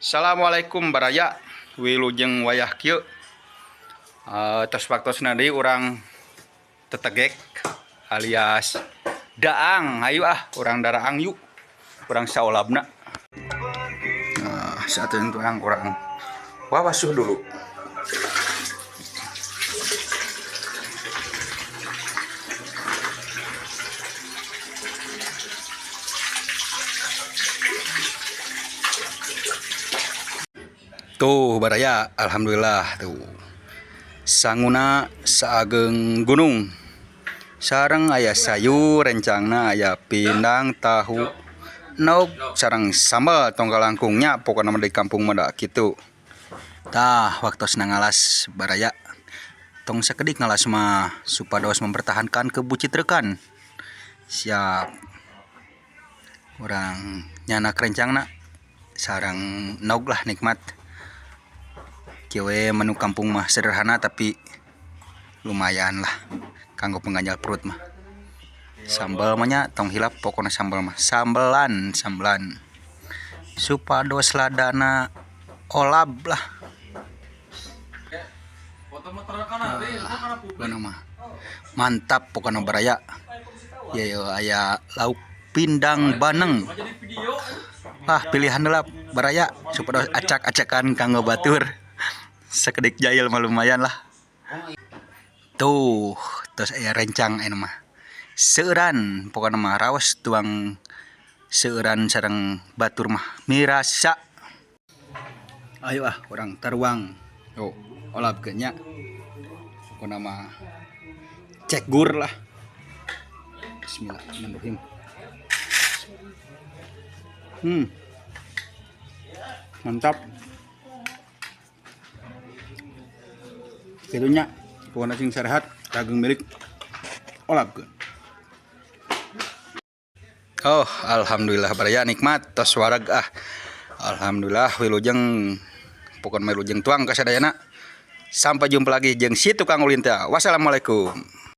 Assalamualaikum baraya, wilujeng wayah kieu. Tos waktosna deui urang tetegek alias daang. Hayu ah, urang daraang yuk. Urang saolabna. Nah, saat itu urang wawasuh dulu. Tuh baraya, alhamdulillah tuh. Sanguna saageng gunung. Sareng aya sayur rencangna, aya pindang, tahu, endog sareng sambal tong kalangkungnya, pokona mah di kampung mah da kitu. Tah, waktosna ngalas baraya. Tong sakedik ngalas mah supados mempertahankan kebucitrekan. Siap. Urang nyanak rencangna sareng endog lah, nikmat. Kieu we menu kampung mah, sederhana tapi lumayan lah kanggo pengganjal perut mah. Sambal mah nya tong hilap, pokona sambal mah sambelan sambelan supados ladana olab lah. Ah, pokona mah mantap, pokona baraya ya. Yo, aya lauk pindang bandeng. Ah, pilihan lah baraya, supados acak-acakan kanggo batur. Sakedik jail mah lumayan lah. Tuh, terus aya rencang aya mah seueuran, pokona mah raos tuang seueuran sareng batur mah mirasa. Ayo ah, urang taruang. Yo, olabkeun nya, pokona mah cek gur lah. Bismillahirrahmanirrahim. Mantap. Kitu nya, pokona sing sarehat, kageng milik, olabkeun. Oh, alhamdulillah baraya, nikmat, tos wareg ah. Alhamdulillah, wilujeng, pokona wilujeng tuang kasadayana. Sampai jumpa lagi jeung si tukang ulin teh. Wassalamualaikum.